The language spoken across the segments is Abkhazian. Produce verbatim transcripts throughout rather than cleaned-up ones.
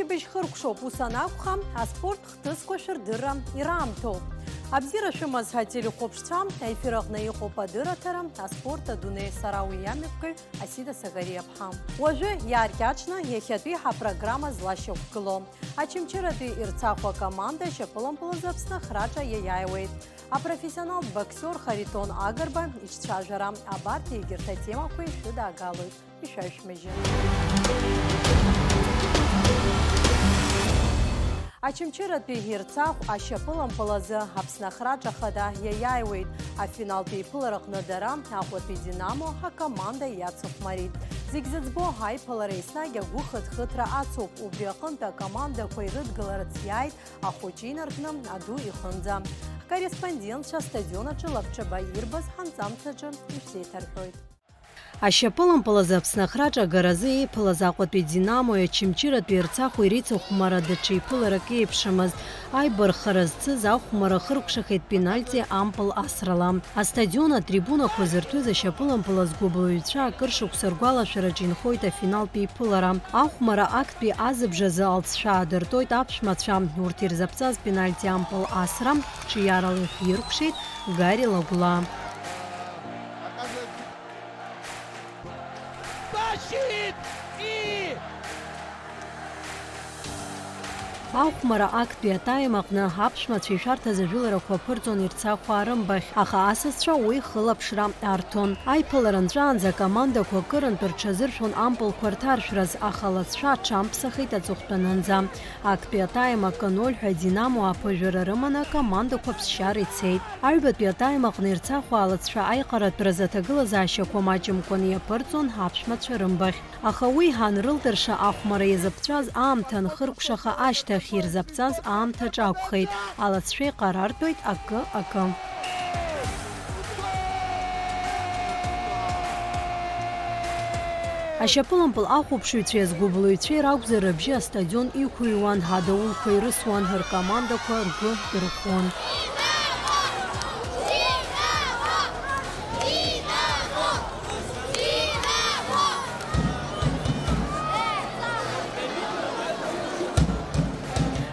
Быжь хыркәшоуп, ус анакәха, аспорт хҭысқәа шәырдырра ираамҭоуп. Абзиара шәымаз ҳәа ателехәаԥшцәа, аефир аҟны иҟоуп адырраҭара, аспорт адунеи, сара уи иамҩаԥгаҩ Асида Сагариаԥҳа. Уажәы иааркьаҿны иахьатәи ҳапрограмма злашьақәгылоу. Очамчыратәи Ерцахә акоманда ашьапылампылазы Аԥсны ахраҿа иаиааиуеит. Апрофессионалтә боксиор Харитон Агрба иҿцәажәара. Абарҭ егьырҭ атемақәа ишәыдаагалоит. Ишәаҩшәмыжьын. Очамчыратәи Ерцахә ашьапылампылазы Аԥсны ахраҿа хада иаиааиуеит. Афиналтә еиԥылараҟны дара, Аҟәатәи Динамо акоманда иацыхәмарит. Зегь зыӡбо аиԥылара еснагь агәы хыҭхыҭра ацуп. Убри аҟынтә акомандақәа ирыдгыларц иааит ахәыҷы инаркны аду ихынӡа. Ҳкорреспондентцәа астадион аҿы лабҿаба ирбаз ҳанҵамҭаҿы ишәзеиҭарҳәоит. Ашьапылампылазы Аԥсны ахраҿа агаразы еиԥылаз Аҟәатәи Динамои Очамчыратәи Ерцахәи реицыхәмара даҽа еиԥыларак еиԥшымызт. Аибарххара зцыз ахәмара хыркәшахеит пенальти ампыл асрала. Астадион атрибунақәа зырҭәыз ашьапылампылаз гәыблыҩцәа акыр шықәса ргәалашәараҿы инхоит афиналтә еиԥылара. Ахәмара актәи азыбжазы алҵшәа аадыртоит аԥшәмацәа. Урҭ ирзаԥҵаз пенальти ампыл асра ҿиарала иахьиркәшеит Гари Лагәла. Тащит! И! Ахәмара актәи атайм аҟны аԥшәмацәа ишәарҭаз ажәыларақәа ԥырҵон Ерцахәаа рымбахь, аха асасцәа уи хылаԥшра арҭон. Аиԥылара нҵәаанӡа акомандақәа акырынтә рҽазыршәон ампылқәа рҭаршәраз, аха алацәа аҽамԥсахит аҵыхәтәанынӡа. Актәи атайм акы ноль ҳәа Динамо аԥыжәара рыманы акомандақәа ԥсшьара ицеит. Аҩбатәи атайм аҟны Ерцахәаа алацәа аиҟаратәразы аҭагылазаашьақәа маҷымкәан иаԥырҵон аԥшәмацәа рымбахь. Аха уи ҳанрылдырша ахәмара иазыԥҵәаз аамҭа анхыркәшаха ашьҭахь ирзаԥҵаз аамҭаҿ акәхеит, алацәа иҟарартәуеит акы-акы. Ашьапылампыл ахәаԥшыҩцәеи азгәыблыҩцәеи ракәзар, рыбжьы астадион иқәыҩуан, адаулқәа ирысуан, ркомандақәа ргәы ирхәон.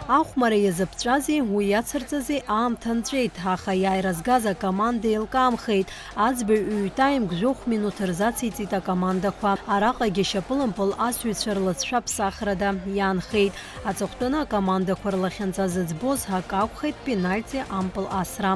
Ахәмара иазыԥҵәазеи, уи иацырҵазеи аамҭа нҵәеит, аха иааира згаз акоманда еилкаамхеит. Аӡбаҩ ҩ-таймк жәохә минуҭ рзациҵеит акомандақәа. Араҟагьы ашьапылампыл асҩцәа рлацәа ԥсахрада иаанхеит. Аҵыхәтәаны акомандақәа рлахьынҵа зыӡбоз акы акәхеит, пенальти ампыл асра.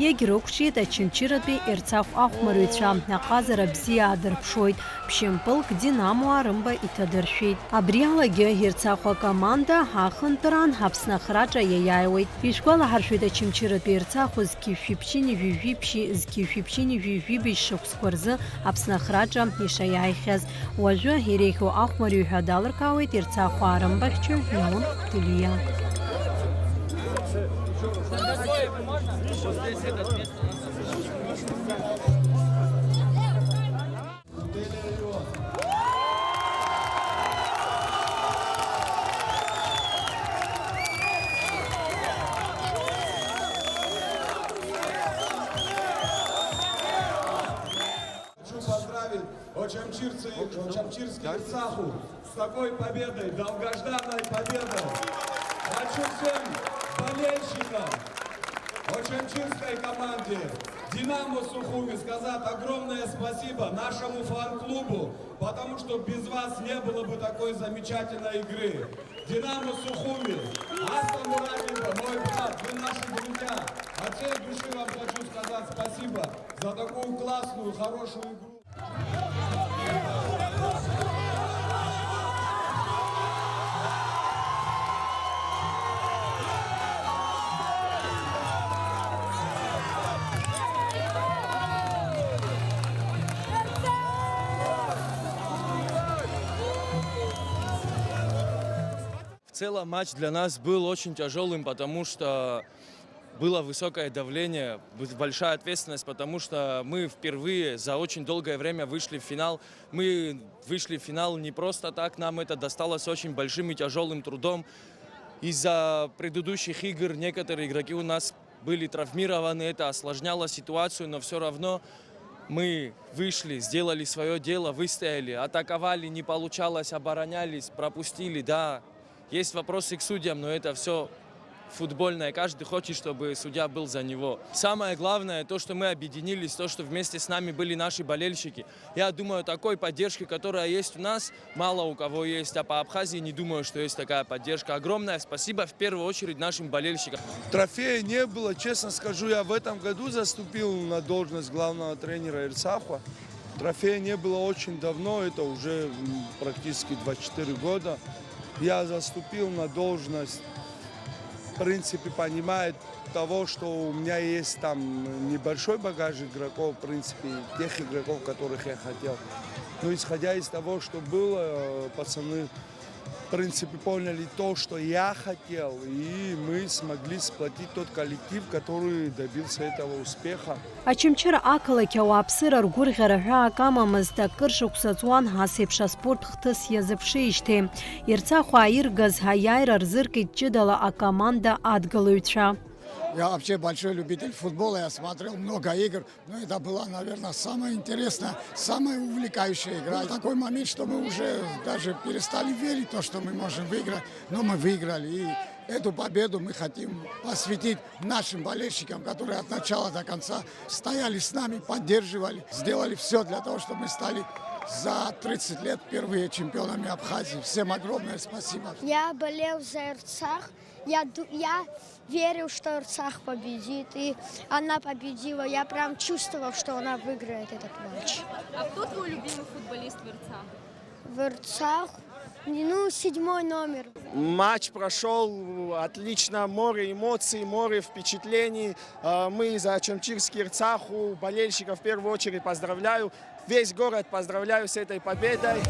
Иагьрықәҿиеит Очамчыратәи Ерцахә ахәмарыҩцәа, аҟазара бзиа аадырԥшуеит, ԥшьымпылк Динамо арымба иҭадыршәит. Абри алагьы Ерцахә акоманда ахынтәраан Аԥсны ахраҿа иаиааиуеит. Ишәгәалаҳаршәоит, Очамчыратәи Ерцахә зқьи шәиԥшьыни жәи-жәиԥшьи, зқьи шәиԥшьыни жәи-жәибжь шықәсқәа рзы Аԥсны ахраҿа ишаиааихьаз. Уажәы иреиӷьу ахәмарыҩ ҳәа далыркаауеит Ерцахәаа рымбахьчаҩ Леон Ҭелиа. Хочу поздравить Очамчирцы, Очамчирский Ерцаху с такой победой, долгожданной победой. Хочу всем болельщикам Очамчирской команде, Динамо Сухуми, сказать огромное спасибо нашему фан-клубу, потому что без вас не было бы такой замечательной игры. Динамо Сухуми, Аслан Мурадиев, мой брат, вы наши друзья. От всей души вам хочу сказать спасибо за такую классную, хорошую игру. В целом матч для нас был очень тяжёлым, потому что было высокое давление, б-, большая ответственность, потому что мы впервые за очень долгое время вышли в финал. Мы вышли в финал не просто так, нам это досталось очень большим и тяжёлым трудом. Из-за предыдущих игр некоторые игроки у нас были травмированы, это осложняло ситуацию, но всё равно мы вышли, сделали своё дело, выстояли, атаковали, не получалось, оборонялись, пропустили, да. Есть вопросы к судьям, но это все футбольное. Каждый хочет, чтобы судья был за него. Самое главное, то, что мы объединились, то, что вместе с нами были наши болельщики. Я думаю, такой поддержки, которая есть у нас, мало у кого есть, а по Абхазии не думаю, что есть такая поддержка. Огромное спасибо в первую очередь нашим болельщикам. Трофея не было, честно скажу, я в этом году заступил на должность главного тренера Эрцахва. Трофея не было очень давно, это уже практически двадцать четыре года. Я заступил на должность, в принципе, понимая того, что у меня есть там небольшой багаж игроков, в принципе, тех игроков, которых я хотел. Но исходя из того, что было, пацаны, в принципе, поняли то, что я хотел, и мы смогли сплотить тот коллектив, который добился этого успеха. Очамчыра ақалақь ауааԥсыра ргәырӷьара ҳәа акы амамызт, акыр шықәса ҵуан ас еиԥш аспорт хҭыс иазыԥшижьҭеи. Ерцахә ааиргаз аиааира рзыркит ҷыдала акоманда адгылаҩцәа. Я вообще большой любитель футбола, я смотрел много игр, но это была, наверное, самая интересная, самая увлекающая игра. Такой момент, что мы уже даже перестали верить в то, что мы можем выиграть, но мы выиграли. И эту победу мы хотим посвятить нашим болельщикам, которые от начала до конца стояли с нами, поддерживали, сделали все для того, чтобы мы стали за тридцать лет впервые чемпионами Абхазии. Всем огромное спасибо. Я болел за Эрцах. Я, я верил, что Эрцах победит, и она победила. Я прям чувствовал, что она выиграет этот матч. А кто твой любимый футболист в Эрцах? В Эрцах, ну, седьмой номер. Матч прошел отлично, море эмоций, море впечатлений. А, мы за Чамчирский Эрцаху, болельщиков в первую очередь поздравляю. Весь город поздравляю с этой победой.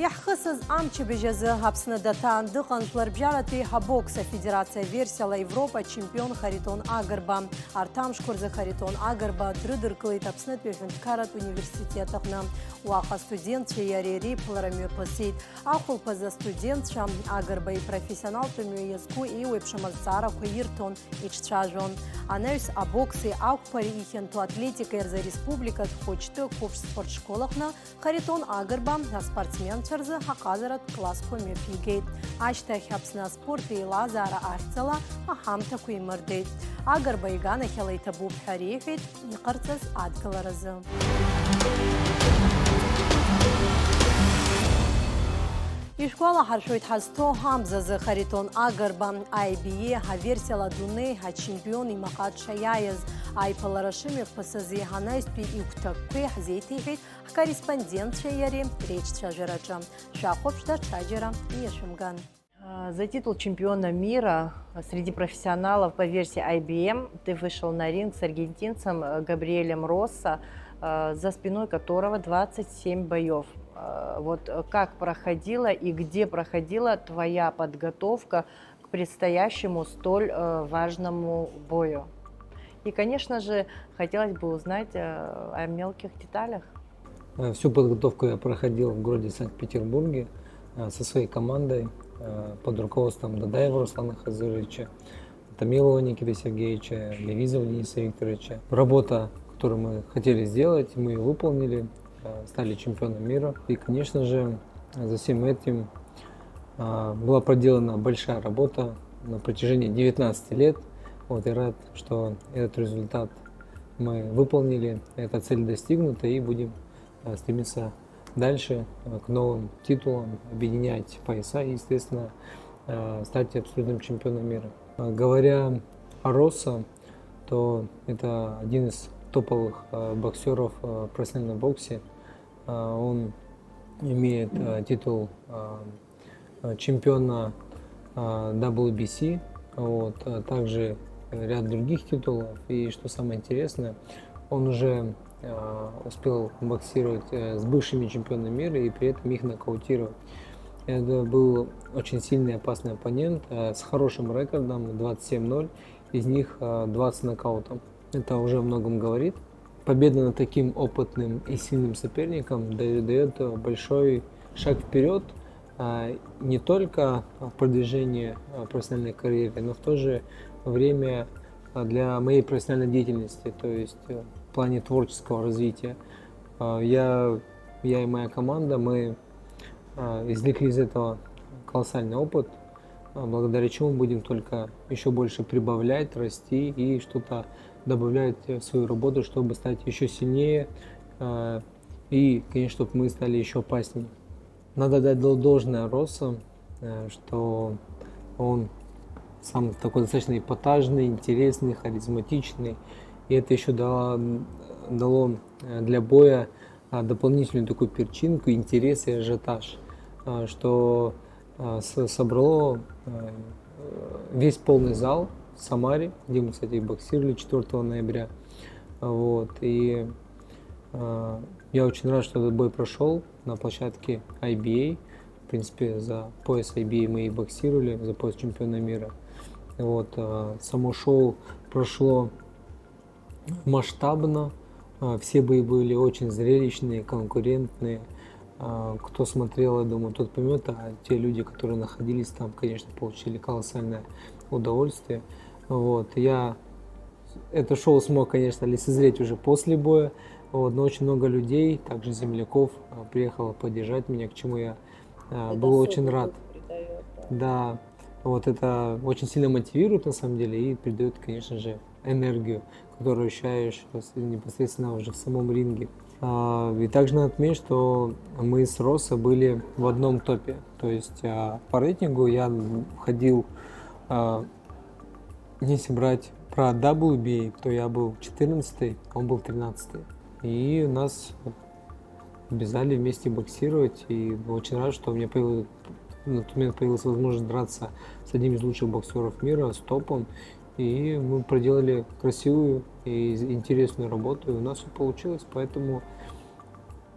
Иаҳхысыз амчыбжь азы Аԥсны даҭаан дыҟан жәларбжьаратәи абокс афедерациа аверсиала Европа ачемпион Харитон Агрба. Арҭ амшқәа рзы Харитон Агрба дрыдыркылеит Аԥснытәи аҳәынҭқарратә университет аҟны. Уаҟа астудентцәеи иареи реиԥылара мҩаԥысит. Ахәылԥаз астудентцәа Агрба ипрофессионалтә мҩа иазку еиуеиԥшым азҵаарақәа ирҭон, иҿцәажәон. Анаҩс абокси ақәԥареи ихьанҭоу атлетикеи рзы ареспубликатә хәыҷтәы қәыԥш спортшкол аҟны Харитон Агрба аспортсменцәа рзы аҟазаратә классқәа мҩаԥигеит. Ашьҭахь Аԥсны аспорт еилазаара ахьӡала аҳамҭақәа еимырдеит. Агрба иганахьала иҭабуп ҳәа реиҳәеит иҟарҵаз адгыларазы. Ишәгәалаҳаршәоит ҳазҭоу амзазы Харитон Агрба, I B A аверсиала адунеи ачемпион имаҟа дшаиааиз, аиԥылара шымҩаԥысыз анаҩстәи игәҭакқәеи ҳзеиҭеиҳәеит ҳкорреспондентцәеи иареи реиҿцәажәараҿы. Шәахәаԥш даҽаџьара иашәымган. А, за титул чемпиона мира среди профессионалов по версии I B M ты вышел на ринг с аргентинцем, э, Габриэлем Росса, э, за спиной которого двадцать семь боёв. Э, вот, э, как проходила и где проходила твоя подготовка к предстоящему столь, э, важному бою? И, конечно же, хотелось бы узнать, э, о мелких деталях. Э, всю подготовку я проходил в городе Санкт-Петербурге, э, со своей командой, э, под руководством Дадаева Руслана Хазыровича, Томилова Никиты Сергеевича, Левизова Дениса Викторовича. Работа, которую мы хотели сделать, мы её выполнили, э, стали чемпионом мира. И, конечно же, за всем этим, э, была проделана большая работа на протяжении девятнадцати лет. Вот, я рад, что этот результат мы выполнили, эта цель достигнута, и будем, э, стремиться дальше, э, к новым титулам, объединять пояса и, естественно, э, стать абсолютным чемпионом мира. Э, говоря о Росса, то это один из топовых, э, боксёров, э, в профессиональном боксе. Э, он имеет, э, титул, э, э, чемпиона, э, W B C, вот, а также ряд других титулов. И что самое интересное, он уже, э, успел боксировать, э, с бывшими чемпионами мира и при этом их нокаутировать. Это был очень сильный, опасный оппонент, э, с хорошим рекордом двадцать семь ноль. из них а, двадцать нокаутом. Это уже о многом говорит. Победа над таким опытным и сильным соперником дает большой шаг вперед а, не только в продвижении а, профессиональной карьеры, но в то же время а, для моей профессиональной деятельности, то есть э, в плане творческого развития. А, Я, я и моя команда, мы а, извлекли из этого колоссальный опыт, а, благодаря чему будем только еще больше прибавлять, расти и что-то добавлять в свою работу, чтобы стать еще сильнее а, и, конечно, чтобы мы стали еще опаснее. Надо дать дол- должное Россу, э, что он сам такой достаточно эпатажный, интересный, харизматичный. И это еще дало, дало э, для боя а, дополнительную такую перчинку, интерес и ажиотаж, а, что а, с- собрало а, весь полный зал в Самаре, где мы, кстати, боксировали четвёртого ноября. А, Вот, и а, я очень рад, что этот бой прошел на площадке I B A. В принципе, за пояс I B A мы и боксировали, за пояс чемпиона мира. Вот, а, само шоу прошло масштабно, а, все бои были очень зрелищные, конкурентные. А, Кто смотрел, я думаю, тот поймет, а те люди, которые находились там, конечно, получили колоссальное удовольствие. Вот, я это шоу смог, конечно, лицезреть уже после боя, вот, но очень много людей, также земляков, а, приехало поддержать меня, к чему я а, Это был очень особый рад. дух придаёт, да. Да, вот это очень сильно мотивирует на самом деле и придает, конечно же, энергию, которую ощущаешь с- непосредственно уже в самом ринге. А, И также надо отметить, что мы с Росса были в одном топе. То есть а, по рейтингу я входил, а, если брать про W B A, то я был четырнадцатый, он был тринадцатый. И нас обязали вместе боксировать. И очень рад, что у меня появилась, на тот момент появилась возможность драться с одним из лучших боксеров мира, с топом. И мы проделали красивую и интересную работу, и у нас все получилось. Поэтому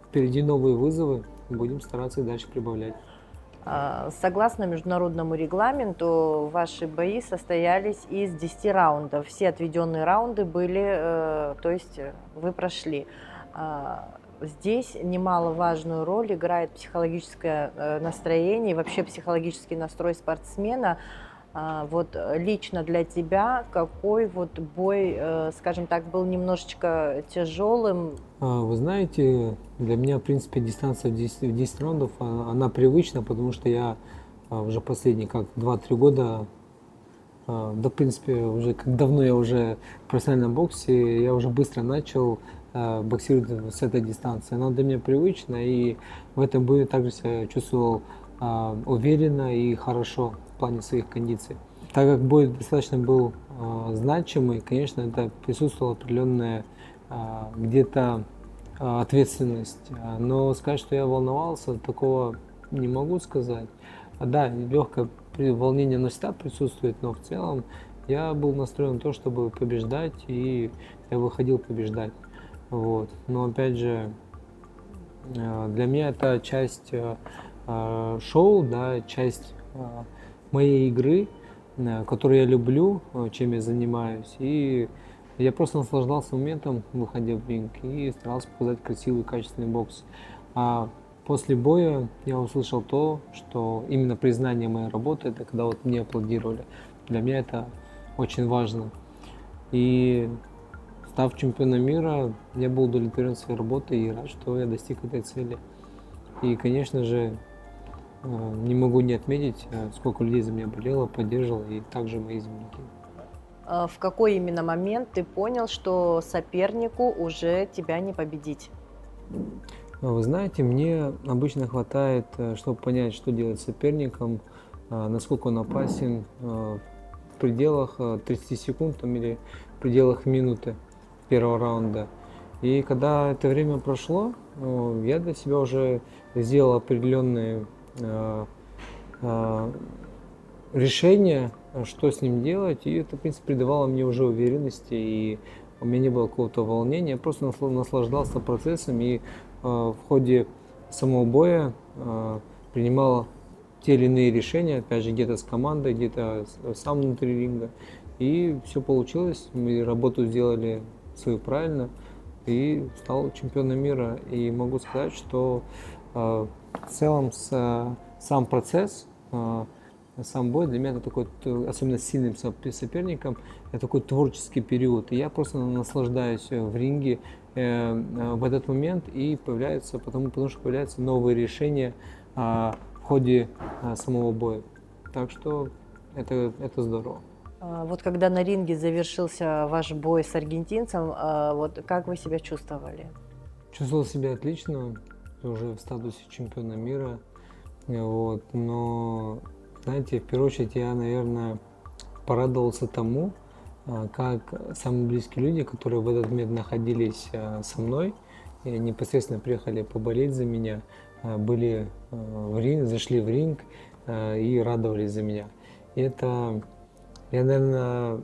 впереди новые вызовы, будем стараться их дальше прибавлять. А, Согласно международному регламенту, ваши бои состоялись из десяти раундов. Все отведенные раунды были, э, то есть э, вы прошли. А, Здесь немаловажную роль играет психологическое э, настроение и вообще психологический настрой спортсмена. А, Вот э, лично для тебя какой вот бой, э, скажем так, был немножечко тяжелым? А, Вы знаете, для меня, в принципе, дистанция в десять, в десять раундов, а, она привычна, потому что я а, уже последние как два-три года, а, да, в принципе, уже как давно я уже в профессиональном боксе, я уже быстро начал а, боксировать с этой дистанции. Она для меня привычна, и в этом бою также себя чувствовал а, уверенно и хорошо в плане своих кондиций. Так как бой достаточно был а, значимый, конечно, это присутствовала определенная а, где-то а, ответственность. А, Но сказать, что я волновался, такого не могу сказать. А, Да, легкое при- волнение оно всегда присутствует, но в целом я был настроен на то, чтобы побеждать, и я выходил побеждать. Вот. Но опять же, э, для меня это часть э, э, шоу, да, часть э, моей игры, э, которую я люблю, э, чем я занимаюсь. И я просто наслаждался моментом, выходя в ринг, и старался показать красивый, качественный бокс. А после боя я услышал то, что именно признание моей работы, это когда вот мне аплодировали. Для меня это очень важно. И став чемпионом мира, я был удовлетворен своей работой и рад, что я достиг этой цели. И, конечно же, э, не могу не отметить, э, сколько людей за меня болело, поддерживало, и также мои земляки. Э, В какой именно момент ты понял, что сопернику уже тебя не победить? А Вы знаете, мне обычно хватает, э, чтобы понять, что делать с соперником, э, насколько он опасен, э, в пределах э, тридцати секунд там, или в пределах минуты первого раунда. И когда это время прошло, э, я для себя уже сделал определенные э, э, решения, э, что с ним делать, и это, в принципе, придавало мне уже уверенности, и у меня не было какого-то волнения, я просто насла- наслаждался процессом, и э, в ходе самого боя э, принимал те или иные решения, опять же, где-то с командой, где-то с- сам внутри ринга, И все получилось, мы работу сделали свою правильно, и стал чемпионом мира. И могу сказать, что э, в целом с- сам процесс, э, сам бой для меня это такой, т- особенно с сильным соп- соперником, это такой творческий период. И я просто наслаждаюсь э, в ринге э, э, в этот момент, и появляются, потому, потому что появляются новые решения а, в ходе а, самого боя. Так что это, это здорово. А, Вот когда на ринге завершился ваш бой с аргентинцем, а, вот как вы себя чувствовали? Чувствовал себя отлично, уже в статусе чемпиона мира. Вот. Но, знаете, в первую очередь я, наверное, порадовался тому, а, как самые близкие люди, которые в этот момент находились а, со мной, и непосредственно приехали поболеть за меня, а, были а, в ринг, зашли в ринг а, и радовались за меня. И это, я, наверное,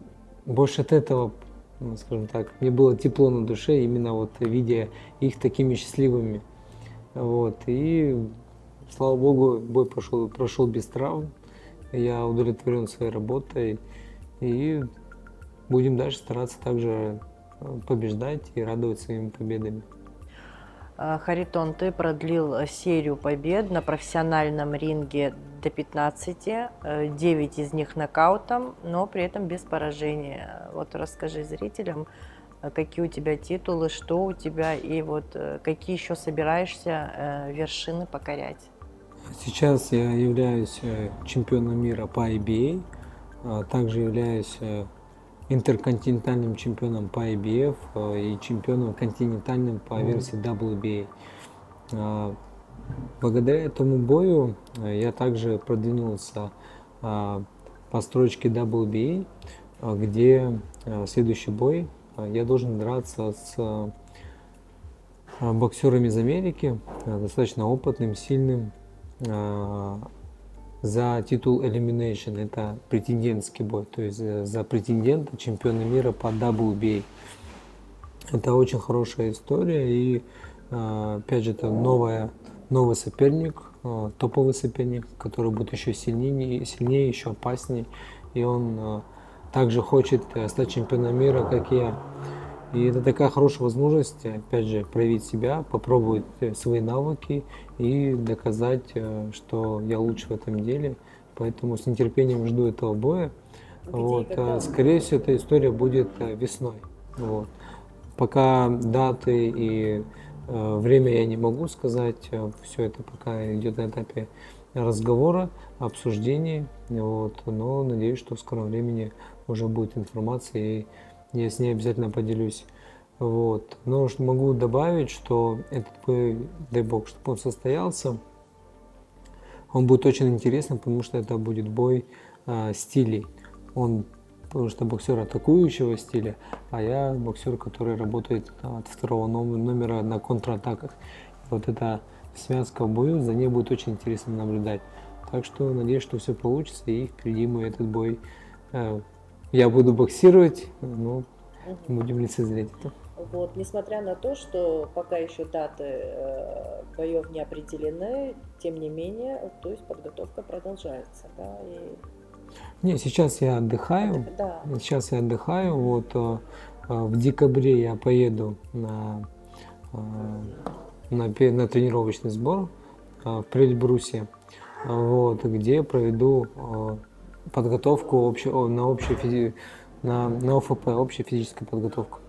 больше от этого, ну, скажем так, мне было тепло на душе, именно вот видя их такими счастливыми. Вот. И, слава богу, бой прошел, прошел без травм. Я удовлетворен своей работой. И будем дальше стараться также э, побеждать и радовать своими победами. А, Харитон, ты продлил э, серию побед на профессиональном ринге до пятнадцати, э, девять из них нокаутом, но при этом без поражения. Вот расскажи зрителям, э, какие у тебя титулы, что у тебя и вот э, какие еще собираешься э, вершины покорять. Сейчас я являюсь э, чемпионом мира по I B A, а также являюсь э, интерконтинентальным чемпионом по I B F э, и чемпионом континентальным по версии W B A. А, Благодаря этому бою э, я также продвинулся а, по строчке W B A, а, где а, следующий бой а, я должен драться с а, боксером из Америки, а, достаточно опытным, сильным, а, за титул Elimination. Это претендентский бой, то есть э, за претендента, чемпиона мира по W B A. Это очень хорошая история, и а, опять же, это новая, новый соперник, а, топовый соперник, который будет еще сильнее, сильнее, еще опаснее. И он а, также хочет э, стать чемпионом мира, как и я. И это такая хорошая возможность, опять же, проявить себя, попробовать э, свои навыки и доказать, э, что я лучше в этом деле. Поэтому с нетерпением жду этого боя. Вот. Э, Скорее всего, эта история будет э, весной. Вот. Пока даты и э, время я не могу сказать, все это пока идет на этапе разговора, обсуждений. Вот. Но надеюсь, что в скором времени уже будет информация, и я с ней обязательно поделюсь. Вот. Но уж могу добавить, что этот бой, дай бог, чтобы он состоялся, он будет очень интересным, потому что это будет бой а, стилей. Он, потому что боксер атакующего стиля, а я боксер, который работает а, от второго ном- номера на контратаках. Вот эта связка в бою, за ней будет очень интересно наблюдать. Так что надеюсь, что все получится, и впереди мой этот бой. Э, Я буду боксировать, ну, будем лицезреть это. Вот, несмотря на то, что пока еще даты э, боев не определены, тем не менее, то есть подготовка продолжается, да, и Не, сейчас я отдыхаю. Да. Сейчас я отдыхаю. Вот э, э, в декабре я поеду на, э, на, пе- на тренировочный сбор э, в Прельбрусе, вот, где проведу э, подготовку обще- о, на общую физи- на, на O F P, общая физическая подготовка.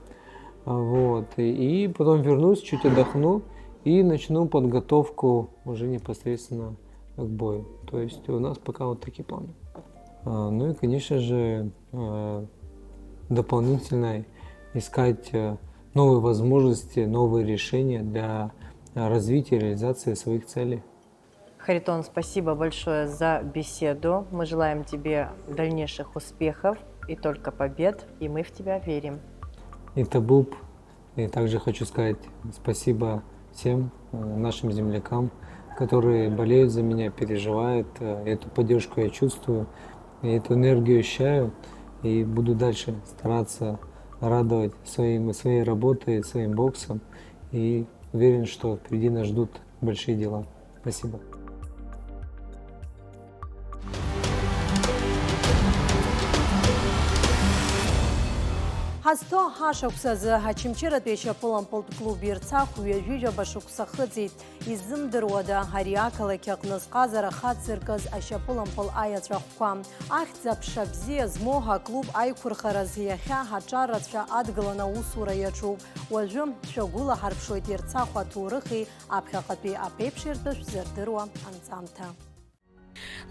А, Вот. И, и потом вернусь, чуть отдохну и начну подготовку уже непосредственно к бою. То есть у нас пока вот такие планы. А, Ну и, конечно же, э, дополнительно искать э, новые возможности, новые решения для э, развития и реализации своих целей. Харитон, спасибо большое за беседу. Мы желаем тебе дальнейших успехов и только побед, и мы в тебя верим. И Табуб, и также хочу сказать спасибо всем э, нашим землякам, которые болеют за меня, переживают. Э, Эту поддержку я чувствую, и эту энергию ощущаю, и буду дальше стараться радовать своим, своей работой, своим боксом. И уверен, что впереди нас ждут большие дела. Спасибо. Зҭо ҳашықәсазы Ачымчыратәи ашьапылампылтә клуб Ерцахә ҩажәижәаба шықәса хыҵит. Изымдыруада, ари ақалақь аҟны зҟазара хацзыркыз ашьапылампыл аиаҵәахәқәа. Ахьӡ-аԥша бзиа змоу аклуб аиқәырхараз иахьа аҿар рацәа адгыланы аусура иаҿуп. Уажәы шәагәылаҳарԥшуеит Ерцахә аҭоурыхи аԥхьаҟатәи аԥеиԥши ртәы шәзырдыруа анҵамҭа.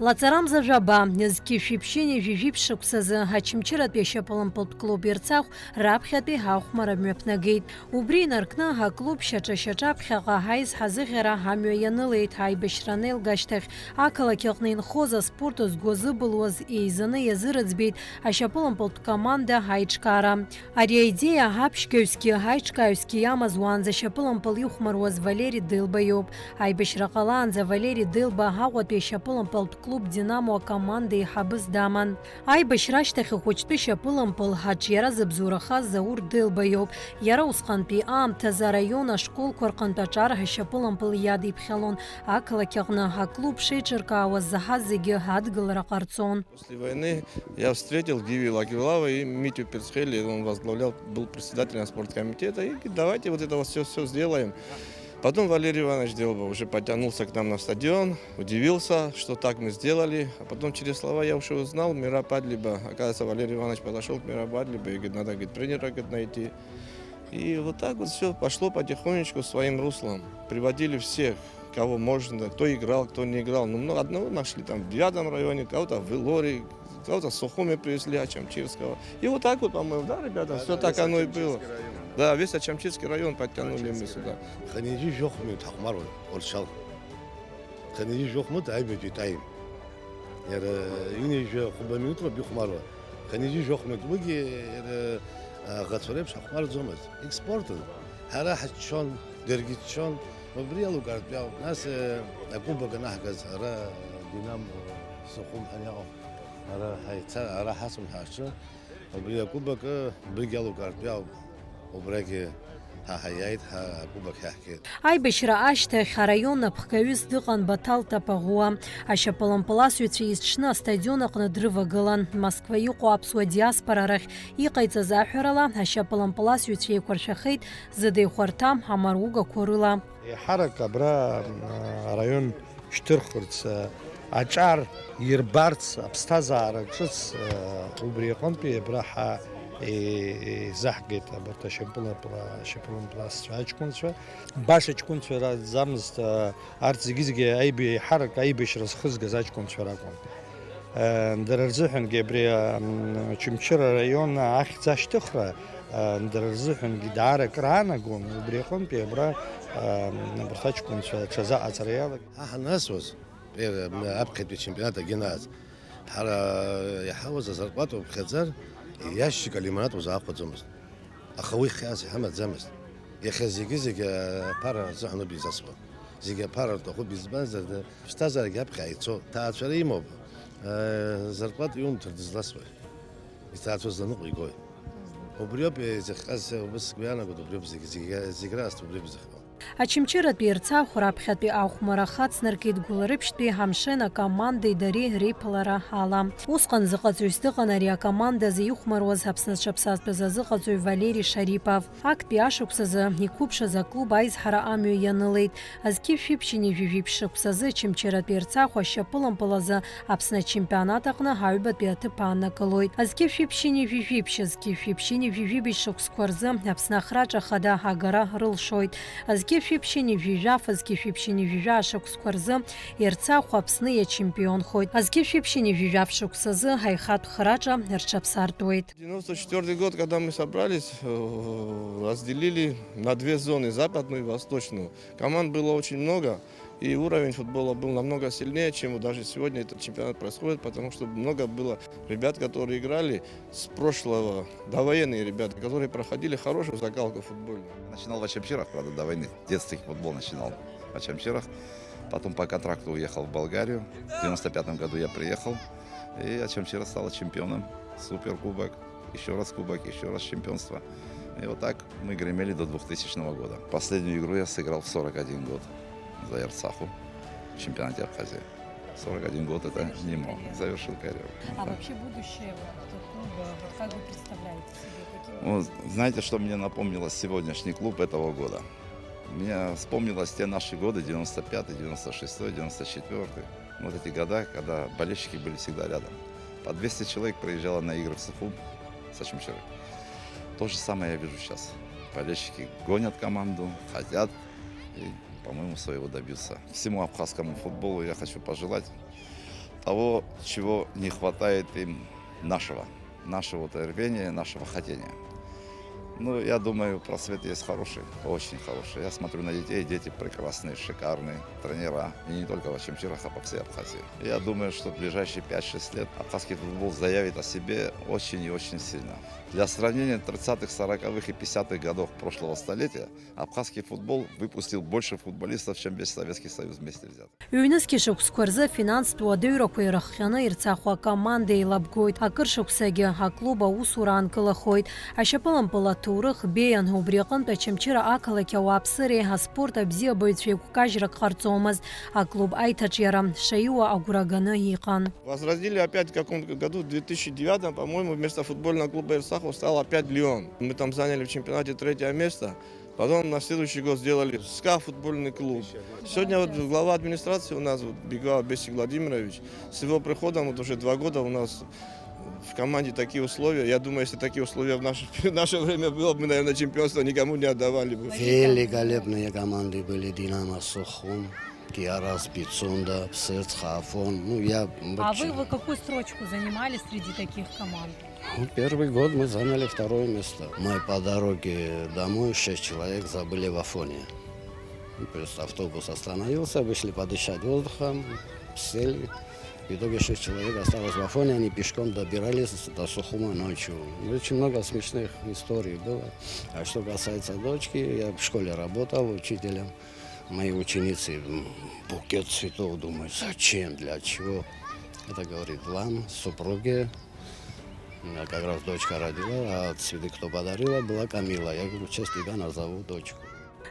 Лаҵарамза жәаба, зқьи жәшәи ԥшьынҩажәи жәиԥшь шықәсазы Ачымчыратәи ашьапылампылтә клуб Ерцахә раԥхьатәи ахәмара мҩаԥнагеит. Убри инаркны аклуб шьаҿа-шьаҿа ԥхьаҟа аизҳазыӷьара амҩа ианылеит. Аибашьра анеилга ашьҭахь ақалақь аҟны инхоз аспорт згәы азыбылуаз еизаны иазырыӡбеит ашьапылампылтә команда аиҿкаара. Ари аидеиа аԥшьгаҩсгьы аиҿкааҩсгьы иамаз уаанӡа ашьапылампыл ихәмаруаз Валери Дылба иоуп. Аибашьра ҟалаанӡа Валери Дылба Аҟәатәи ашьапылампылтә клуб Динамо акоманда еиҳабыс даман. Аибашьра ашьҭахь ахәыҷтәы шьапылампыл аҿиара зыбзоурахаз Заур Дылба иоуп. Иара усҟантәи аамҭазы араион ашколқәа рҟынтә аҿар ашьапылампыл иадиԥхьалон. Ақалақь аҟны аклуб шеиҿыркаауаз заҳаз зегьы адгылара ҟарҵон. После войны я встретил Гиви Лакивлава и Митю Пицхели, он возглавлял, был председателем спорткомитета, и говорит: «Давайте вот это вот всё, всё сделаем». Потом Валерий Иванович Делба уже подтянулся к нам на стадион, удивился, что так мы сделали. А потом через слова я уже узнал, Мира Падлиба. Оказывается, Валерий Иванович подошёл к Мира Падлибе и говорит: «Надо, говорит, тренера, говорит, найти». И вот так вот всё пошло потихонечку своим руслом. Приводили всех, кого можно, кто играл, кто не играл. Ну, много, одного нашли там в девятом районе, кого-то в Илоре, кого-то в Сухуми привезли, Ачамчирского. И вот так вот, по-моему, да, ребята, всё так оно и было. Да, весь Ачамчирский район подтянули мы сюда. Хынҩажәи жәохә минуҭ ҳахәмаруан, Оршьал. Хынҩажәи жәохә минуҭ аҩбатәи атайм. Иара ҩынҩажәи хәба минуҭ роуп ихәмаруа. Хынҩажәи жәохә минуҭ. Уигьы иара, а, аӷацәа реиԥш ҳахәмарӡомызт. Егьспортын. Ҳара ҳччон, даргьы ччон. Убри иалукаартә иауп. Нас, э, акубок анаҳгаз, ара Динамо Сухум ҳәа иҟоуп. Ара ҳаица-, ара ҳасуан ҳаҽы. Убри акубок, э, убригь иалукаартә иауп. Убрагьы ҳа ҳаиааит, ҳа акубок ҳаҳгеит. Аибашьра ашьҭахь араион аԥхгаҩыс дыҟан Баҭал Тапаӷәуа. Ашьапылампыласҩцәа есҽны астадион аҟны дрывагылан. Москва иҟоу аԥсуа диаспора рахь иҟаиҵаз аҳәарала, ашьапылампыласҩцәа еиқәыршәахеит зыда ихәарҭа амаругақәа рыла. Еиҳарак абра, м, араион шьҭырхырц, а, аҿар ирбарц, аԥсҭазаара ҿыц, а, убри аҟынтәи абра ҳа, е-, еизаҳгеит абарҭ ашьапылампыла-, ашьапылампыласцәа аҷкәынцәа. Баша ҷкәынцәа раӡамызт, а, арҭ зегьы-зегьы аиб-, еиҳарак аибашьра зхызгаз аҷкәынцәа ракәын. Э, дара рзыҳәангьы абри, м, Очамчыра араион ахьӡ ашьҭыхра, э, дара рзыҳәангьы даара акраанагон, убри аҟынтәи абра, э, абарҭ аҷкәынцәа аҽазыҟаҵара иалагеит. Ҳа ҳаннасуаз, э, аԥхьатәи ачемпионат агьанааз, ҳара иаҳауаз азарплата уԥхьаӡар, иашьцәык алимонад узаахәаӡомызт. Аха уи хьаас иҳамаӡамызт. Иахьа зегьы-зегьы аԥара рзыҳәан ауп изасуа. Зегьы аԥара рҭахуп, избанзар, ԥсҭазаарагьы аԥхьа ицо, ҭаацәара имоуп. Э, зарплата иумҭар дызласуеи? Иҭаацәа зланыҟәигои? Убриоуп изыхҟьаз, убыс сгәы иаанагоит, убриоуп зегь, зегь, зегь раасҭа убриоуп изыхҟьо. Очамчыратәи Ерцахә раԥхьатәи ахәмарахь ацнаркит Гәылрыԥшьтәи Ҳамшена командеи дареи реиԥылара ала. Усҟан зыҟаҵаҩыс дыҟан ари акомандазы ихәмаруаз Аԥсны зҽаԥсазтәыз азыҟаҵаҩ Валери Шарипов. Актәи ашықәсазы иқәыԥшыз аклуб аизҳара амҩа ианылеит. Зқьи жәшәи ԥшьынҩажәи жәиԥшь шықәсазы Очамчыратәи Ерцахә ашьапылампыл азы Аԥсны ачемпионат аҟны аҩбатәи аҭыԥ ааннакылоит. Зқьи жәшәи ԥшьынҩажәи жәиԥшь, зқьи жәшәи ԥшьынҩажәи жәибжь шықәсқәа рзы Аԥсны ахраҿа хада агара рылшоит. Зқьи жәшәи ԥшьынҩажәи жәаф, зқьи жәшәи ԥшьынҩажәи жәаа шықәсқәа рзы Ерцахә Аԥсны иачемпионхоит. Зқьи жәшәи ԥшьынҩажәи жәаф шықәсазы аихатә храҿа рҽаԥсартәуеит. Девяносто четвёртый год, когда мы собрались, э, разделили на две зоны, западную и восточную. Команд было очень много, и уровень футбола был намного сильнее, чем вот даже сегодня этот чемпионат происходит, потому что много было ребят, которые играли с прошлого, довоенные ребята, которые проходили хорошую закалку футбольную. Начинал в Очамчирах, правда, до войны. В детстве футбол начинал в Очамчирах. Потом по контракту уехал в Болгарию. В девяносто пятом году я приехал, и Очамчира стала чемпионом. Суперкубок, ещё раз кубок, ещё раз чемпионство. И вот так мы гремели до двухтысячного года. Последнюю игру я сыграл в сорок один год за Ерцаху в чемпионате Абхазии. Сорок один год — это немало. Завершил карьеру. А вообще будущее вот клуба, вот как вы представляете себе? Каким Ну, знаете, что мне напомнило сегодняшний клуб этого года? Мне вспомнилось те наши годы, девяносто пятый, девяносто шестой, девяносто четвёртый. Вот эти года, когда болельщики были всегда рядом. По двести человек приезжало на игры в Сухум с Очамчирой. То же самое я вижу сейчас. Болельщики гонят команду, хотят и, по-моему, своего добьются. Всему абхазскому футболу я хочу пожелать того, чего не хватает им нашего, нашего вот рвения, нашего хотения. Ну, я думаю, просвет есть хороший, очень хороший. Я смотрю на детей, дети прекрасные, шикарные, тренера. И не только в Очамчирах, а по всей Абхазии. Я думаю, что в ближайшие пять-шесть лет абхазский футбол заявит о себе очень и очень сильно. Для сравнения, тридцатых, сороковых и пятидесятых годов прошлого столетия абхазский футбол выпустил больше футболистов, чем весь Советский Союз вместе взятый. Ҩнызқьи шықәсқәа рзы афинанстә уадаҩрақәа ирыхҟьаны Ерцахә акоманда еилабгоит. Акыр шықәсагьы аклуб аусура аанкылахоит. Ашьапылампыл аҭоурых беиан, убри аҟынтә Очамчыра ақалақь ауааԥсыреи аспорт абзиабаҩцәеи гәкажьрак ҟарҵомызт. Аклуб аиҭаҿиара шаиуа агәра ганы иҟан. Возродили опять в каком-то году, в две тысячи девятом, по-моему, вместо футбольного клуба Ерцаху стал опять Лион. Мы там заняли в чемпионате третье место. Потом на следующий год сделали СКА футбольный клуб. Сегодня вот глава администрации у нас, вот, Бигуа Бесик Владимирович, с его приходом вот уже два года у нас в команде такие условия. Я думаю, если такие условия в наше, в наше время было бы, мы, наверное, чемпионство никому не отдавали бы. Великолепные команды были: Динамо Сухум, Киарас, Пицунда, Псыц, Хафон. Ну, я А вообще- вы, вы какую строчку занимали среди таких команд? Ну, первый год мы заняли второе место. Мы по дороге домой, шесть человек забыли в Афоне. Ну, то есть автобус остановился, вышли подышать воздухом, сели. В итоге шесть человек осталось в Афоне, они пешком добирались до Сухума ночью. Ну, очень много смешных историй было. А что касается дочки, я в школе работал учителем. Мои ученицы, м, букет цветов, думаю, зачем, для чего? Это говорит вам, супруге. У меня как раз дочка родила, а цветы кто подарила, была Камила. Я говорю, в честь тебя назову дочку.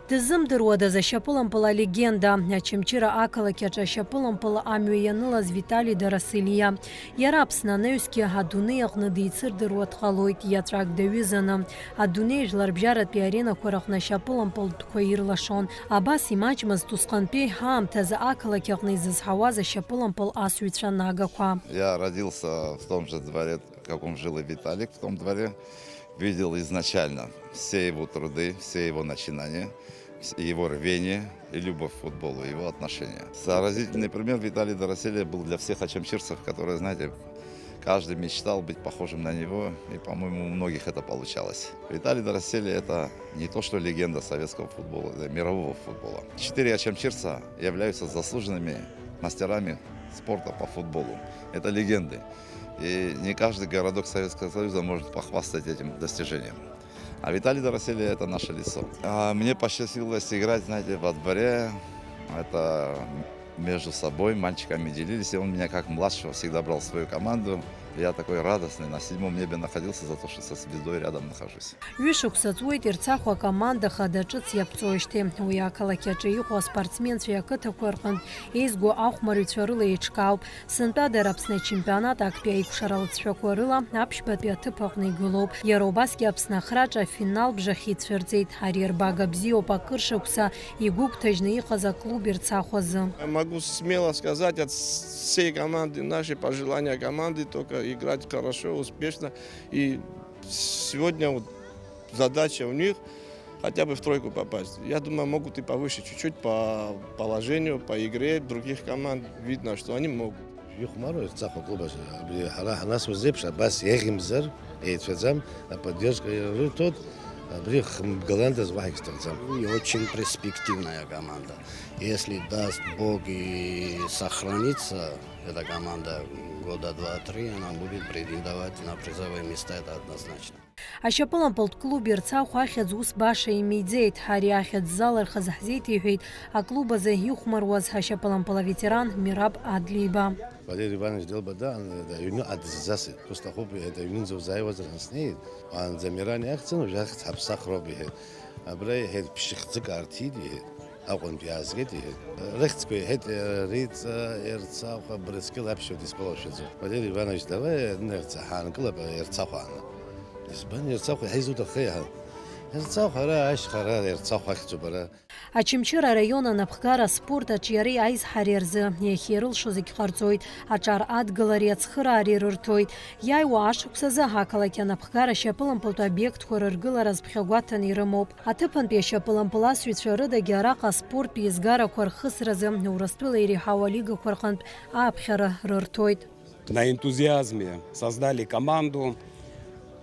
Дыззымдыруадаз ашьапылампыл алегенда, Очамчыра ақалақь аҿы ашьапылампыл амҩа ианылаз Витали Дарасылиа. Иара Аԥсны анаҩсгьы адунеи аҟны деицырдыруа дҟалоит, иаҵәак даҩызаны. Адунеи жәларбжьаратәи аренақәа рыҟны ашьапылампылтәқәа ирлашон. Абас имаҷмызт усҟантәи ҳаамҭазы ақалақь аҟны изызҳауаз ашьапылампыл асыҩцәа нагақәа. Я родился в том же дворе, в каком жил и Виталик, в том дворе. Видел изначально все его труды, все его начинания, с- его рвение и любовь к футболу, его отношения. Заразительный пример Виталий Дороселия был для всех очамчирцев, которые, знаете, каждый мечтал быть похожим на него, и, по-моему, у многих это получалось. Виталий Дороселия — это не то что легенда советского футбола, это мирового футбола. Четыре очамчирца являются заслуженными мастерами спорта по футболу. Это легенды. И не каждый городок Советского Союза может похвастать этим достижением. А Виталий Дороселия — это наше лицо. А мне посчастливилось играть, знаете, во дворе. Это между собой мальчиками делились, и он меня как младшего всегда брал в свою команду. Я такой радостный, на седьмом небе находился за то, что со звездой рядом нахожусь. Ҩышықәса ҵуеит Ерцахә акоманда хада ҿыц иаԥҵоижьҭеи. Уи ақалақь аҿы иҟоу аспортсменцәеи ақыҭақәа рҟынтә еизго ахәмарҩцәа рыла еиҿкаауп. Сынтәа дара Аԥсны ачемпионат актәи аикәшара алҵшәақәа рыла аԥшьбатәи аҭыԥ аҟны игылоуп. Иара убасгьы Аԥсны ахраҿы афинал бжахь ицәырҵеит. Ари арбага бзиоуп акыр шықәса игәыгәҭажьны иҟаз аклуб Ерцахә азы. Я могу смело сказать от всей команды, наши пожелания команды только играть хорошо, успешно. И сегодня вот задача у них хотя бы в тройку попасть. Я думаю, могут и повыше чуть-чуть по положению, по игре других команд. Видно, что они могут. Ихәмаруа Ерцахә аклуб аҿы абри ҳара ҳанасуаз еиԥш абас еиӷьымзар, еицәаӡам, аподдержка ирырҭоит, абри хымбгаландаз уаҳагь сҭахӡам. И очень перспективная команда. Если даст Бог и сохранится эта команда года два-три, она будет претендовать на призовые места, это однозначно. Ашьапылампылтә клуб Ерцахә ахьӡ ус баша имиӡеит. Ари ахьӡ залырхыз ҳзеиҭеиҳәеит аклуб азы ихәмаруаз ашьапылампыл аветеран Мираб Адлеиба. Валерий Иванович Делба даан, аҩныҟа дыззасит. Ус сҭахуп, иҳәеит, аҩнынӡа узааиуазар ҳәа снеит. Уаанӡа Миран иахьӡын, уажә ахьӡ ҳаԥсахроуп, иҳәеит. Абра, иҳәеит, ԥшьыхьӡык аарҭиит, иҳәеит. Аҟәантә иаазгеит, иҳәеит. Рыхьӡқәа иҳәеит, Риҵа, Ерцахә, Брыскьыл, аԥшьбатәи исгәалашәаӡом. Валери Иванович, давай, Ерцахә, ҳаанкылап, Ерцахә ааны. Избан Ерцахә, иаҳа изуҭаххеи, ҳәа? Ерцахә, ара ашьха, ара Ерцахә ахьӡуп, ара. Очамчыра араион анапхгара аспорт аҿиареи аизҳареи рзы иахьа ирылшо зегь ҟарҵоит, аҿар адгылареи ацхыраареи рырҭоит. Иааиуа ашықәсазы ақалақь анапхгара ашьапылампылтә обиектқәа рыргылара азԥхьагәаҭаны ирымоуп. Аҭыԥантәи ашьапылампыласҩцәа рыдагьы араҟа аспорттә еизгарақәа рхысразы Урыстәыла иреиҳау алигақәа рҟынтә ааԥхьара рырҭоит. На энтузиазме создали команду,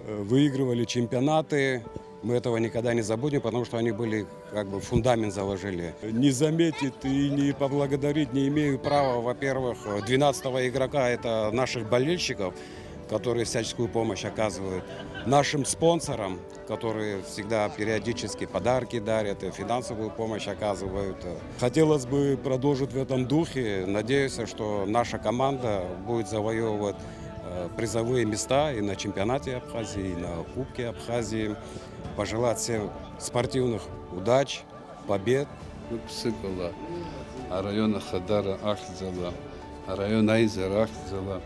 э, выигрывали чемпионаты. Мы этого никогда не забудем, потому что они были, как бы, фундамент заложили. Не заметить и не поблагодарить не имею права, во-первых, двенадцатого игрока, это наших болельщиков, которые всяческую помощь оказывают, нашим спонсорам, которые всегда периодически подарки дарят и финансовую помощь оказывают. Хотелось бы продолжить в этом духе. Надеюсь, что наша команда будет завоевывать, э, призовые места и на чемпионате Абхазии, и на Кубке Абхазии. Пожелать всем спортивных удач, побед. Гәык-ԥсыкала араион ахадара ахьӡала, араион аизара ахьӡала,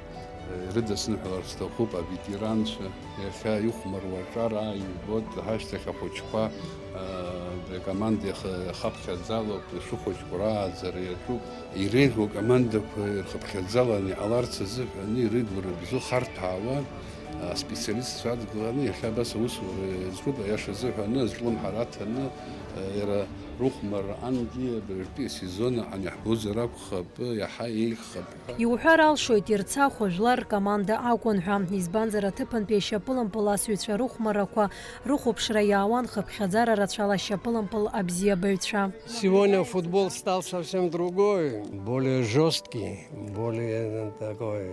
э, ирыдысныҳәалар сҭахуп аветеранцәа, иахьа ихәмаруа аҿар ааибоит, ҳашьҭахь ахәыҷқәа, э, акоманда иаха-, иахаԥхьаӡалоуп, ишыхәыҷқәоу рааӡара иаҿуп, иреиӷьу акомандақәа ирхыԥхьаӡаланы иҟаларц азыҳәан ирыгу рыбзоу харҭәаауа, э, аспециалистцәа адгыланы иахьа абас аусура иазкуп, аиаша азыҳәаны, зҿлымҳара аҭаны, э, иара рыхәмарра ангьы абыржәтәи асезон аҟны иаҳбозар акәхап, иаҳа еиӷьхап ҳәа. Иуҳәар алшоит, Ерцахә жәлар ркоманда акәын ҳәа, избанзар, аҭыԥантәи ашьапылампыласҩцәа рыхәмаррақәа рыхәаԥшра иаауан хыԥхьаӡара рацәала ашьапылампыл абзиабаҩцәа. Сегодня футбол стал совсем другой, более жёсткий, более такой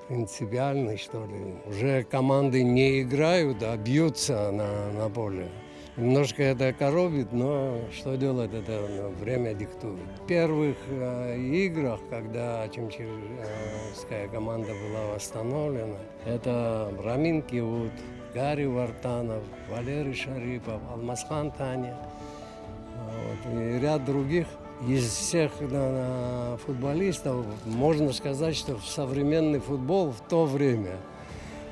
принципиальный, что ли. Уже команды не играют, а бьются на, на поле. Немножко это коробит, но что делать, это, ну, время диктует. В первых, э, играх, когда очамчырская команда была восстановлена, это Рамин Киут, Гарри Вартанов, Валерий Шарипов, Алмазхан Таня, вот, и ряд других. Из всех, на-, на-, футболистов можно сказать, что в современный футбол в то время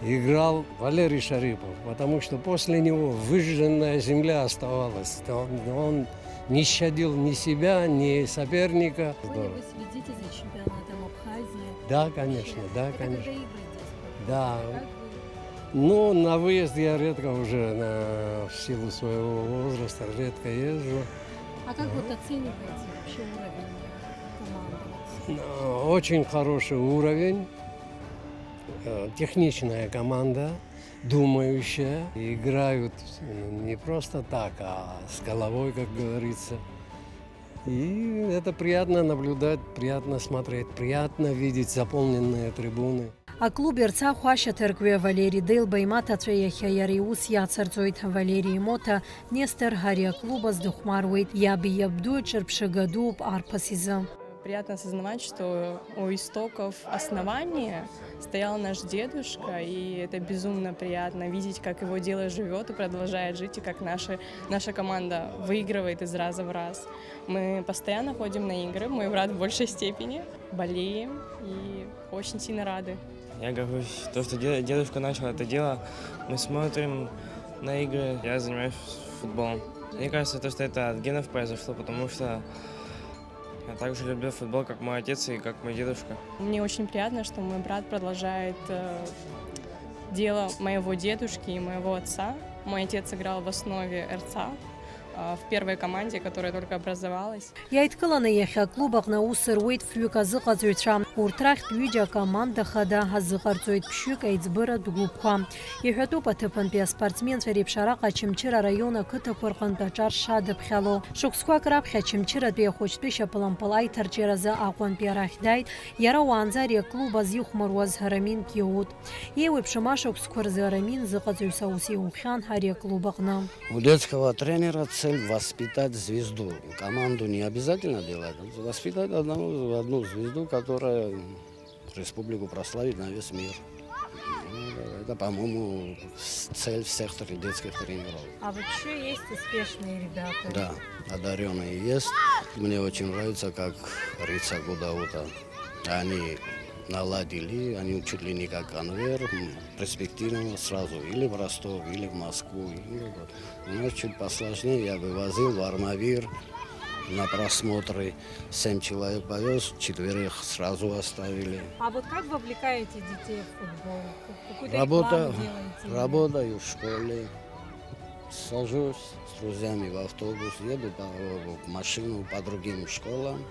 играл Валерий Шарипов, потому что после него выжженная земля оставалась. Он, он не щадил ни себя, ни соперника. Вы, небось, следите за чемпионатом Абхазии? Да, конечно, да, конечно. Когда игры здесь проходят? Да. Как вы? Ну, на выезд я редко уже, на, в силу своего возраста, редко езжу. А как вот оцениваете вообще уровень команды? Ну, очень хороший уровень, э, техничная команда, думающая. Играют, э, не просто так, а с головой, как говорится. И это приятно наблюдать, приятно смотреть, приятно видеть заполненные трибуны. Аклуб Ерцахә ашьаҭаркҩы Валери Деилба имаҭацәа иахьа иара иус иацырҵоит. Валери имоҭа Нестор ари аклуб азы дыхәмаруеит, иаби иабдуи ҿырԥшыга дууп арԥыс изы. Приятно осознавать, что у истоков основания стоял наш дедушка, и это безумно приятно видеть, как его дело живёт и продолжает жить, и как наша, наша команда выигрывает из раза в раз. Мы постоянно ходим на игры, мой брат в большей степени. Болеем и очень сильно рады. Я горжусь, то, что де-, дедушка начал это дело. Мы смотрим на игры, я занимаюсь футболом. Мне кажется, то, что это от генов произошло, потому что я так же люблю футбол, как мой отец и как мой дедушка. Мне очень приятно, что мой брат продолжает, э, дело моего дедушки и моего отца. Мой отец играл в основе Ерцахв, э, в первой команде, которая только образовалась. Иааидкыланы иахьа аклуб аҟны аус руеит фҩык азыҟаҵаҩцәа. Урҭ рахьтә ҩыџьа акоманда хада азыҟарҵоит, ԥшьҩык аиҵбыратә гәыԥқәа. Иҳәатәуп аҭыԥантәи аспортсменцәа реиԥш араҟа Очамчыра араион ақыҭақәа рҟынтә аҿар шадыԥхьало. Шықәсқәак раԥхьа Очамчыратәи ахәыҷтәы шьапылампыл аиҭарҿиаразы Аҟәантәи арахь дааит иара уаанӡа ари аклуб азихәмаруаз Рамин Киут. Еиуеиԥшым ашықәсқәа рзы Рамин зыҟаҵаҩыс аус иухьан ари аклуб аҟны. У детского тренера цель воспитать звезду. Команду не обязательно делать. Воспитать одну, одну звезду, которая республику прославит на весь мир. Это, по-моему, с- цель всех трени- детских тренировок. А вообще есть успешные ребята? Да, одаренные есть. Мне очень нравится, как Рица Гудаута. Они наладили, они чуть ли не как Анвер, м, перспективно сразу или в Ростов, или в Москву. Или вот. У нас чуть посложнее, я вывозил в Армавир на просмотры. Семь человек повез, четверых сразу оставили. А вот как вовлекаете детей в футбол? Какой-то Работа, рекламу делаете? Или- Работаю в школе, сажусь с друзьями в автобус, еду по в машину по другим школам,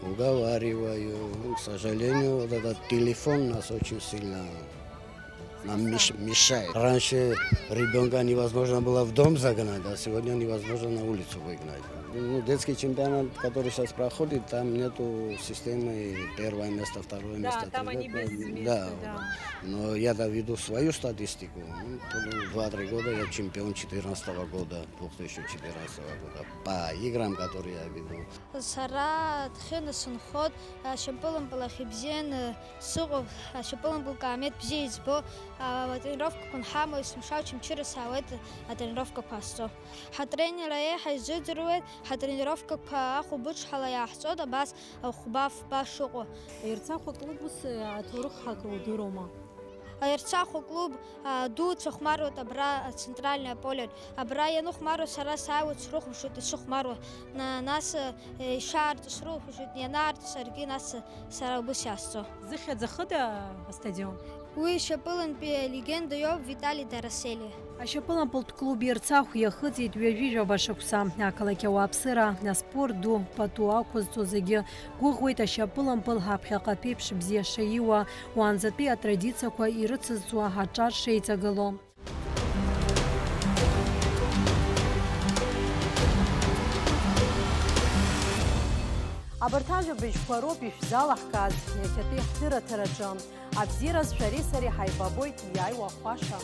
уговариваю. Ну, к сожалению, вот этот телефон нас очень сильно нам меш- мешает. Раньше ребенка невозможно было в дом загнать, а сегодня невозможно на улицу выгнать. Ну, детский чемпионат, который сейчас проходит, там нету системы первое место, второе Да, место. Там они третье. без места, Да, да. Но я-то веду свою статистику. Ну, два-три года я чемпион четырнадцатого года, две тысячи четырнадцатого года. По играм, которые я веду. Сара Аҭхьына сынхоит, ашьапылампыл ахь ибзианы сыҟоуп, ашьапылампыл каамеҭ бзиа избо, атренировкақәа нҳамоу есымша Очамчыра саауеит атренировкақәа ҟасҵо. Ҳатренер аиҳа изыӡырҩуеит, ҳатренировкақәа ахәылбыҽҳала иааҳҵоит абас хәба-фба шыҟоу. Аерцахә аклуб ус аҭоурых ҳакрудыруама? Аерцахә аклуб дуцәа хәмаруеит абра ацентральное поле. Абра ианыхәмаруа сара сааиуеит, срыхәаԥшуеит ишыхәмаруа. На- Нас ишаарҵо срыхәаԥшуеит, ианаарҵо саргьы нас сара убыс иаасҵо. Зыхьӡ ахыда астадион? Уи шьапылантәи алегенда иоуп Витали Дараселиа. Ашьапылампылтә клуб Ерцахә иахыҵит ҩажәи жәаба шықәса. Ақалақь ауааԥсыра, аспорт ду пату ақәызҵо зегьы гәыӷуеит ашьапылампыл ҳаԥхьаҟа ԥеиԥш бзиа шаиуа, уаанӡатәи атрадициақәа ирыцызҵо аҿар шеиҵагыло. Абарҭ ажәабжьқәа роуп ишәзалаҳкааз иахьатәи ҳҭыраҭараҿы. Абзиараз шәареи сареи ҳаибабоит иааиуа ахәаша.